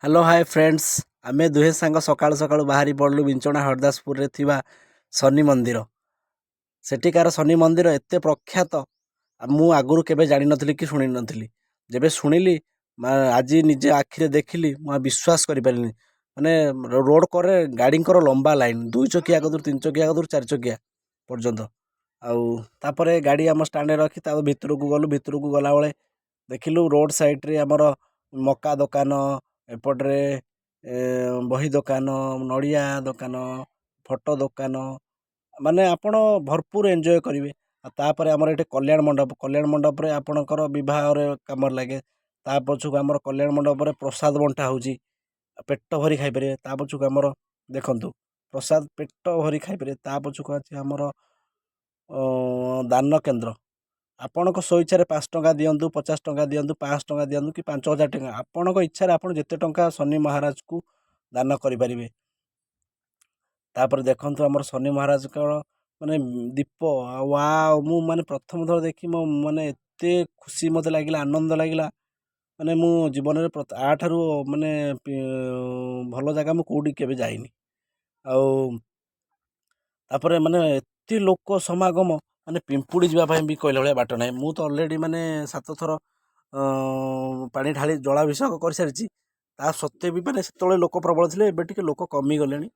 Hello hi friends, ଆମେ ଦୁହେଁ ସାଙ୍ଗ ସକାଳୁ ସକାଳୁ ବାହାରି ପଡ଼ିଲୁ ବିଞ୍ଚଣା ହରିଦାସପୁରରେ ଥିବା ଶନି ମନ୍ଦିର। ସେଠିକାର ଶନି ମନ୍ଦିର ଏତେ ପ୍ରଖ୍ୟାତ, ମୁଁ ଆଗରୁ କେବେ ଜାଣିନଥିଲି କି ଶୁଣିନଥିଲି। ଯେବେ ଶୁଣିଲି, ଆଜି ନିଜେ ଆଖିରେ ଦେଖିଲି, ମୁଁ ଆଉ ବିଶ୍ୱାସ କରିପାରିଲିନି। ମାନେ ରୋଡ଼ କରେ ଗାଡ଼ିଙ୍କର ଲମ୍ବା ଲାଇନ୍, ଦୁଇ ଚକିଆ କତୁରୁ, ତିନି ଚକିଆ କତୁରୁ, ଚାରି ଚକିଆ ପର୍ଯ୍ୟନ୍ତ। ଆଉ ତାପରେ ଗାଡ଼ି ଆମ ଷ୍ଟାଣ୍ଡରେ ରଖି ତା ଭିତରକୁ ଗଲୁ। ଭିତରକୁ ଗଲାବେଳେ ଦେଖିଲୁ ରୋଡ଼ ସାଇଡ଼୍ରେ ଆମର ମକା ଦୋକାନ, ଏପଟରେ ବହି ଦୋକାନ, ନଡ଼ିଆ ଦୋକାନ, ଫଟୋ ଦୋକାନ। ମାନେ ଆପଣ ଭରପୁର ଏନ୍ଜୟ କରିବେ। ଆଉ ତାପରେ ଆମର ଏଠି କଲ୍ୟାଣ ମଣ୍ଡପ। କଲ୍ୟାଣ ମଣ୍ଡପରେ ଆପଣଙ୍କର ବିବାହରେ କାମରେ ଲାଗେ। ତା ପଛକୁ ଆମର କଲ୍ୟାଣ ମଣ୍ଡପରେ ପ୍ରସାଦ ବଣ୍ଟା ହେଉଛି, ପେଟ ଭରି ଖାଇପାରିବେ। ତା ପଛକୁ ଆମର ଦେଖନ୍ତୁ, ପ୍ରସାଦ ପେଟ ଭରି ଖାଇପାରିବେ। ତା ପଛକୁ ଅଛି ଆମର ଦାନ କେନ୍ଦ୍ର। ଆପଣଙ୍କ ସ୍ୱଇଚ୍ଛାରେ 5 ଟଙ୍କା ଦିଅନ୍ତୁ, 50 ଟଙ୍କା ଦିଅନ୍ତୁ, 500 ଟଙ୍କା ଦିଅନ୍ତୁ କି 5000 ଟଙ୍କା, ଆପଣଙ୍କ ଇଚ୍ଛାରେ ଆପଣ ଯେତେ ଟଙ୍କା ଶନି ମହାରାଜକୁ ଦାନ କରିପାରିବେ। ତାପରେ ଦେଖନ୍ତୁ ଆମର ଶନି ମହାରାଜଙ୍କର ମାନେ ଦୀପ। ଆଉ ମୁଁ ମାନେ ପ୍ରଥମ ଥର ଦେଖି ମୋ ମାନେ ଏତେ ଖୁସି ମୋତେ ଲାଗିଲା, ଆନନ୍ଦ ଲାଗିଲା। ମାନେ ମୁଁ ଜୀବନରେ ୟାଠାରୁ ମାନେ ଭଲ ଜାଗା ମୁଁ କେଉଁଠି କେବେ ଯାଇନି। ଆଉ ତାପରେ ମାନେ ଏତେ ଲୋକ ସମାଗମ, ମାନେ ପିମ୍ପୁଡ଼ି ଯିବା ପାଇଁ ବି କହିଲା ଭଳିଆ ବାଟ ନାହିଁ। ମୁଁ ତ ଅଲରେଡ଼ି ମାନେ ସାତ ଥର ପାଣି ଢାଳି ଜଳାଭିଷେକ କରିସାରିଛି। ତା ସତ୍ତ୍ୱେ ବି ମାନେ ସେତେବେଳେ ଲୋକ ପ୍ରବଳ ଥିଲେ, ଏବେ ଟିକେ ଲୋକ କମିଗଲେଣି।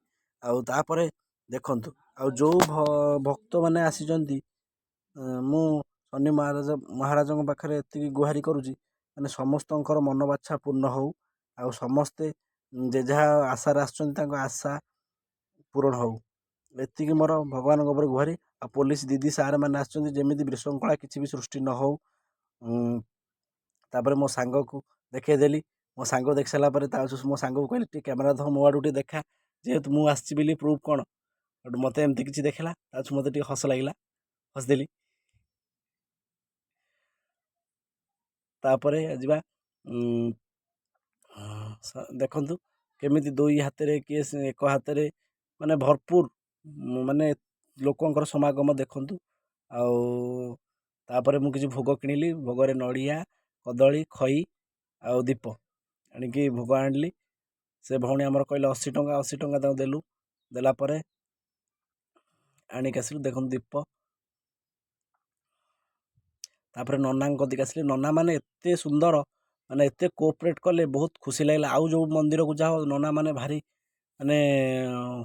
ଆଉ ତାପରେ ଦେଖନ୍ତୁ, ଆଉ ଯେଉଁ ଭକ୍ତମାନେ ଆସିଛନ୍ତି, ମୁଁ ଶନି ମହାରାଜଙ୍କ ପାଖରେ ଏତିକି ଗୁହାରି କରୁଛି, ମାନେ ସମସ୍ତଙ୍କର ମନବାଞ୍ଛା ପୂର୍ଣ୍ଣ ହଉ ଆଉ ସମସ୍ତେ ଯେ ଯାହା ଆଶାରେ ଆସୁଛନ୍ତି, ତାଙ୍କ ଆଶା ପୂରଣ ହଉ। ଏତିକି ମୋର ଭଗବାନଙ୍କ ଉପରେ ଗୁହାରି। ଆଉ ପୋଲିସ ଦିଦି ସାର୍ ମାନେ ଆସିଛନ୍ତି, ଯେମିତି ବିଶୃଙ୍ଖଳା କିଛି ବି ସୃଷ୍ଟି ନ ହଉ। ତାପରେ ମୋ ସାଙ୍ଗକୁ ଦେଖେଇଦେଲି। ମୋ ସାଙ୍ଗ ଦେଖି ସାରିଲା ପରେ ତା ମୋ ସାଙ୍ଗକୁ କହିଲି, ଟିକେ କ୍ୟାମେରା ଧ, ମୋ ଆଡ଼କୁ ଟିକେ ଦେଖା, ଯେହେତୁ ମୁଁ ଆସିଛି ବୋଲି ପ୍ରୁଫ୍ କ'ଣ। ସେଠୁ ମୋତେ ଏମିତି କିଛି ଦେଖିଲା, ତା ମୋତେ ଟିକେ ହସ ଲାଗିଲା, ହସିଦେଲି। ତାପରେ ଯିବା, ଦେଖନ୍ତୁ କେମିତି ଦୁଇ ହାତରେ କିଏ ଏକ ହାତରେ, ମାନେ ଭରପୁର ମାନେ ଲୋକଙ୍କର ସମାଗମ ଦେଖନ୍ତୁ। ଆଉ ତାପରେ ମୁଁ କିଛି ଭୋଗ କିଣିଲି। ଭୋଗରେ ନଡ଼ିଆ, କଦଳୀ, ଖଇ ଆଉ ଦୀପ ଆଣିକି ଭୋଗ ଆଣିଲି। ସେ ଭଉଣୀ ଆମର କହିଲେ 80 ଟଙ୍କା। 80 ଟଙ୍କା ତାଙ୍କୁ ଦେଲୁ। ଦେଲା ପରେ ଆଣିକି ଆସିଲୁ। ଦେଖନ୍ତୁ ଦୀପ। ତାପରେ ନନାଙ୍କ କତିକି ଆସିଲି। ନନା ମାନେ ଏତେ ସୁନ୍ଦର, ମାନେ ଏତେ କୋଅପରେଟ୍ କଲେ, ବହୁତ ଖୁସି ଲାଗିଲା। ଆଉ ଯେଉଁ ମନ୍ଦିରକୁ ଯାଅ, ନନା ମାନେ ଭାରି ମାନେ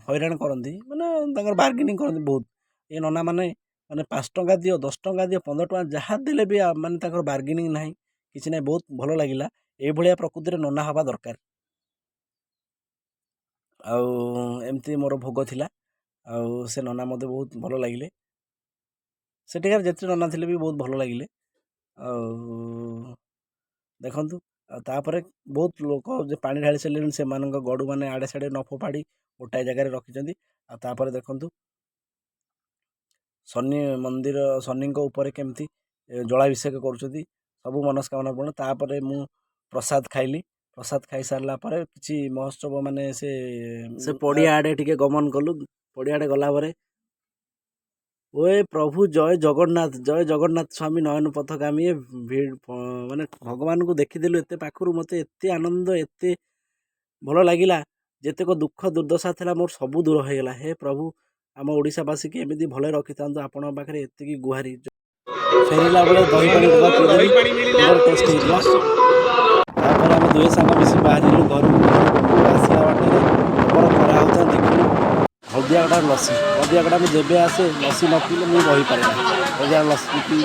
ହଇରାଣ କରନ୍ତି, ମାନେ ତାଙ୍କର ବାର୍ଗେନିଂ କରନ୍ତି ବହୁତ। ଏ ନନା ମାନେ ମାନେ 5 ଟଙ୍କା ଦିଅ, 10 ଟଙ୍କା ଦିଅ, 15 ଟଙ୍କା ଯାହା ଦେଲେ ବି ମାନେ ତାଙ୍କର ବାର୍ଗେନିଂ ନାହିଁ, କିଛି ନାହିଁ। ବହୁତ ଭଲ ଲାଗିଲା। ଏଇଭଳିଆ ପ୍ରକୃତିରେ ନନା ହେବା ଦରକାର। ଆଉ ଏମିତି ମୋର ଭୋଗ ଥିଲା। ଆଉ ସେ ନନା ମୋତେ ବହୁତ ଭଲ ଲାଗିଲେ। ସେଠିକାର ଯେତେ ନନା ଥିଲେ ବି ବହୁତ ଭଲ ଲାଗିଲେ। ଆଉ ଦେଖନ୍ତୁ, ଆଉ ତାପରେ ବହୁତ ଲୋକ ଯେ ପାଣି ଢାଳି ସାରିଲେଣି, ସେମାନଙ୍କ ଗଡ଼ୁ ମାନେ ଆଡ଼େ ସାଡ଼େ ନ ଫୋପାଡ଼ି ଗୋଟାଏ ଜାଗାରେ ରଖିଛନ୍ତି। ଆଉ ତାପରେ ଦେଖନ୍ତୁ ଶନି ମନ୍ଦିର, ଶନିଙ୍କ ଉପରେ କେମିତି ଜଳାଭିଷେକ କରୁଛନ୍ତି। ସବୁ ମନସ୍କାମନା ପୂର୍ଣ୍ଣ। ତାପରେ ମୁଁ ପ୍ରସାଦ ଖାଇଲି। ପ୍ରସାଦ ଖାଇସାରିଲା ପରେ କିଛି ମହୋତ୍ସବ ମାନେ ସେ ସେ ପଡ଼ିଆ ଆଡ଼େ ଟିକେ ଗମନ କଲୁ। ପଡ଼ିଆ ଆଡ଼େ ଗଲା ପରେ, ଓଏ ପ୍ରଭୁ, ଜୟ ଜଗନ୍ନାଥ, ଜୟ ଜଗନ୍ନାଥ ସ୍ୱାମୀ ନୟନ ପଥଗାମୀ। ମାନେ ଭଗବାନଙ୍କୁ ଦେଖିଦେଲୁ ଏତେ ପାଖରୁ, ମୋତେ ଏତେ ଆନନ୍ଦ, ଏତେ ଭଲ ଲାଗିଲା। ଯେତେକ ଦୁଃଖ ଦୁର୍ଦ୍ଦଶା ଥିଲା ମୋର, ସବୁ ଦୂର ହେଇଗଲା। ହେ ପ୍ରଭୁ, ଆମ ଓଡ଼ିଶାବାସୀକି ଏମିତି ଭଲରେ ରଖିଥାନ୍ତୁ, ଆପଣଙ୍କ ପାଖରେ ଏତିକି ଗୁହାରି। ଫେରିଲା ବେଳେ ଦହି ପାଣି ପିଇଦେଲି, ଟେଷ୍ଟ ହେଇଥିଲା। ତାପରେ ଆମେ ଦୁଇ ସାଙ୍ଗ ମିଶି ବାହାରିଲୁ ଘରକୁ। ଘରକୁ ଆସିଲା ବାଟରେ ପ୍ରବଳ ଖରା ହେଉଥିଲା। ଦେଖିଲୁ ହଳଦିଆଗଡ଼ା ଲସି। ହଳଦିଆଗଡ଼ା ମୁଁ ଯେବେ ଆସେ, ଲସି ନ ପିଇଲେ ମୁଁ ରହିପାରେ ନା। ହଳଦିଆଗଡ଼ା ଲସି ପିଇଲି।